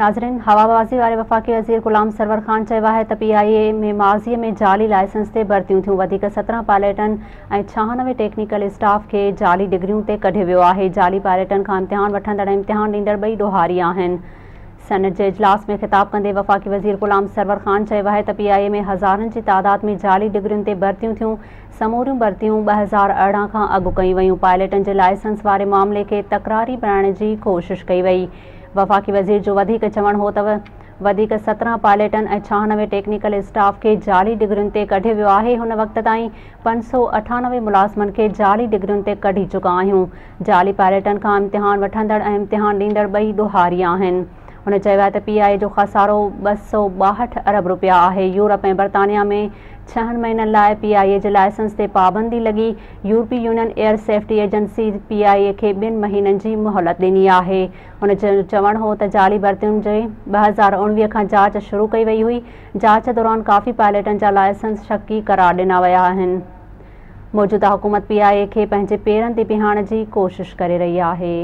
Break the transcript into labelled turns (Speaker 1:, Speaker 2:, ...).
Speaker 1: ناظرين هوابازي واري وفاقي وزير غلام سرور خان چيو آهي ته پي آء اي ۾ ماضي ۾ جعلي لائسنس تي ڀرتيون ٿيون، وڌيڪ 17 پائليٽن ۽ 96 ٽيڪنيڪل اسٽاف کي جعلي ڊگريون تي ڪڍيو ويو آهي، جعلي پائليٽن کان امتحان وٺندڙ ۽ امتحان ڏيندڙ ٻئي ڏوهاري آهن. سينيٽ جي اجلاس ۾ خطاب ڪندي وفاقي وزير غلام سرور خان چيو آهي ته پي آء اي ۾ هزارن جي تعداد ۾ جعلي ڊگرين تي ڀرتيون ٿيون، سموريون ڀرتيون 2018 کان اڳ ڪيون ويون، پائليٽن جي لائسنس واري معاملي کي تڪراري بڻائڻ جي ڪوشش ڪئي وئي. وفاقي وزير جو وڌيڪ چوڻ هو ته وڌيڪ 17 پائليٽن ۽ 96 ٽيڪنيڪل اسٽاف کي جعلي ڊگرين تي ڪڍيو ويو آهي، هن وقت تائين 598 ملازمن کي جعلي ڊگرين تي ڪڍي چڪا آهيون، جعلي پائليٽن کان امتحان وٺندڙ ۽ امتحان ڏيندڙ ٻئي ڏوهاري آهن. هن چيو آهي ته پي آء اي جو خسارو 262 ارب رپيا آهي، يورپ ۽ برطانيا ۾ ڇهن مهينن لاء پي آء اي جي لائسنس تي پابندي لڳي، European union air safety agency P I A کي ٻن مهينن جي مهلت ڏني آهي. هن جو چوڻ هو ته جعلي ڀرتين جي 2019 کان جاچ شروع ڪئي وئي هئي، جاچ دوران ڪافي پائليٽن جا لائسنس شڪي قرار ڏنا ويا آهن. موجوده حڪومت پي آء اي کي پنهنجي پيرن تي بيهارڻ جي ڪوشش ڪري رهي آهي.